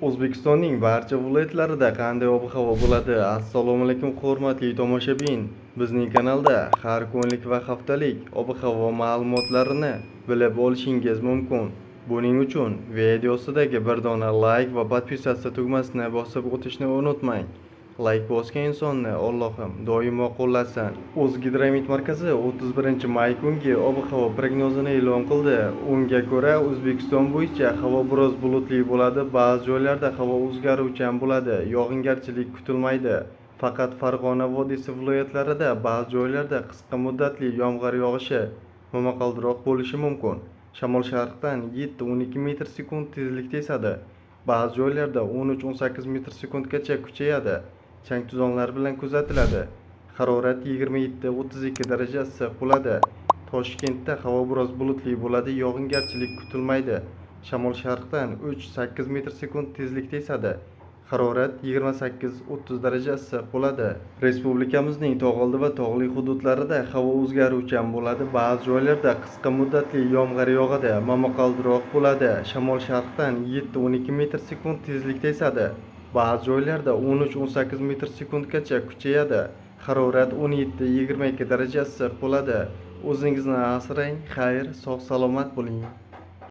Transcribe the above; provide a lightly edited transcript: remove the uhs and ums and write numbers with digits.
O'zbekistonning barcha viloyatlarida qanday ob-havo bo'ladi? Assalomu alaykum, hurmatli tomoshabin. Bizning kanalda har kunlik va haftalik ob-havo ma'lumotlarini bilib olishingiz mumkin. Buning uchun video ostidagi bir dona like va podpisatsiya tugmasini bosib o'tishni unutmang. Like bosgan insonni Allohim doimo qo'llasin. O'zgidromet markazi 31-may kungi ob-havo prognozini e'lon qildi. Unga ko'ra, O'zbekiston bo'yicha havo biroz bulutli bo'ladi, ba'zi joylarda havo o'zgaruvchan bo'ladi, yog'ingarchilik kutilmaydi. Faqat Farg'ona vodiysi viloyatlarida ba'zi joylarda qisqa muddatli yomg'ir yog'ishi, momaqaldiroq bo'lishi mumkin. Shamol sharqdan 7-12 metr sekund tezlikda esadi. Ba'zi joylarda 13-18 metr sekundgacha kuchayadi. Chang tuzonlar bilan kuzatiladi. Harorat 27-32 daraja issiq bo'ladi. Toshkentda havo biroz bulutli bo'ladi, yog'ingarchilik kutilmaydi. Shamol sharqdan 3-8 metr sekund tezlikda esadi. Harorat 28-30 daraja issiq bo'ladi. Respublikamizning tog'oldi va tog'li hududlarida havo o'zgaruvchan bo'ladi. Ba'zi joylarda qisqa muddatli yomg'ir yog'adi, momaqaldiroq bo'ladi. Shamol sharqdan 7-12 metr sekund tezlikda esadi. Ba'zi joylarda 13-18 metr sekundgacha kuchayadi. Harorat 17-22 daraja issiq bo'ladi. O'zingizni asrang, xayr, sog' salomat bo'ling.